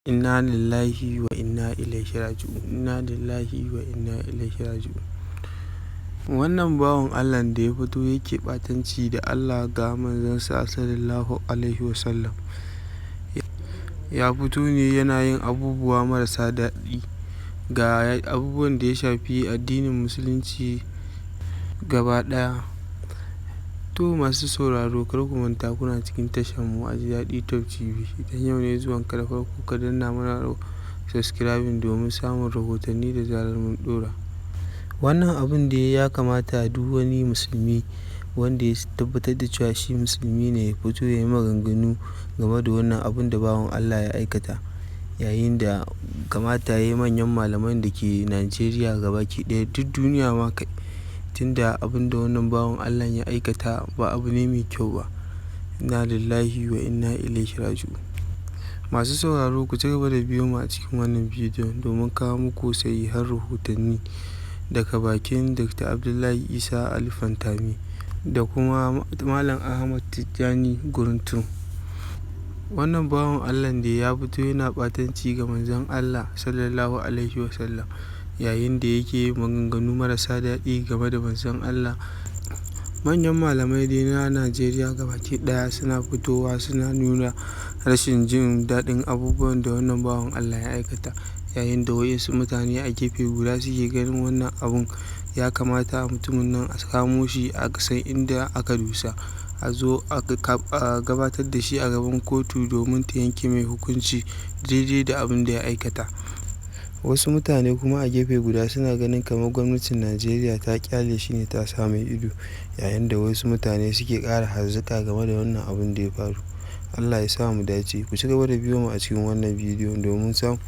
Inna lillahi wa inna ilaihi raji'un. Inna lillahi wa inna ilaihi raji'un. Wannan bawan Allahn da ya fito yake ɓatanci da Allah ga manzansa sallallahu alaihi wasallam. Ya fito ne yana yin abubuwa marasa daɗi ga abubuwan da ya shafi addinin musulunci gaba ɗaya. To masu sauraro, kar ku manta kuna cikin tashar mu a Ji Daɗi Top TV. Idan yau ne zuwan ka da farko, ka danna mana subscribing domin samun rahotanni da zarar mun ɗora. Wannan abun da ya kamata duk wani musulmi wanda ya tabbatar da cewa shi musulmi ne ya fito ya yi maganganu game da wannan abun da bawan Allah ya aikata. Yayin da kamata ya yi manyan malaman da ke Najeriya gabaki ɗaya, duk duniya ma kai, tunda abin da wannan bawan Allah ya aikata ba abu ne mai kyau ba. Inna lillahi wa inna ilaihi raji'un. Masu sauraro, ku ci gaba da biyo mu a cikin wannan bidiyon domin kawo muku sahihan rahotanni daga bakin Dr. Abdullahi Isa Ali Fantami da kuma Malam Ahmad Tijjani Guruntum. Wannan bawan Allah da ya fito yana ɓatanci ga manzon Allah sallallahu alaihi wasallam, yayin da yake maganganu marasa daɗi game da manzon Allah. Manyan malamai dai na Najeriya gabaki ɗaya suna fitowa suna nuna rashin jin daɗin abubuwan da wannan bawan Allah ya aikata, yayin da waɗansu mutane a gefe guda suke ganin wannan abun ya kamata mutumin nan a kamo shi, a san inda aka dosa, a zo a gabatar da shi a gaban kotu domin ta yanke mai hukunci daidai da abin da ya aikata. Wasu mutane kuma a gefe guda suna ganin kamar gwamnatin Najeriya ta kyale shi ne ta sa mai ido, yayin da wasu mutane suke ƙara harzuka game da wannan abin da ya faru. Allah ya sa mu dace. Ku ci gaba da biyo mu a cikin wannan bidiyon domin samun.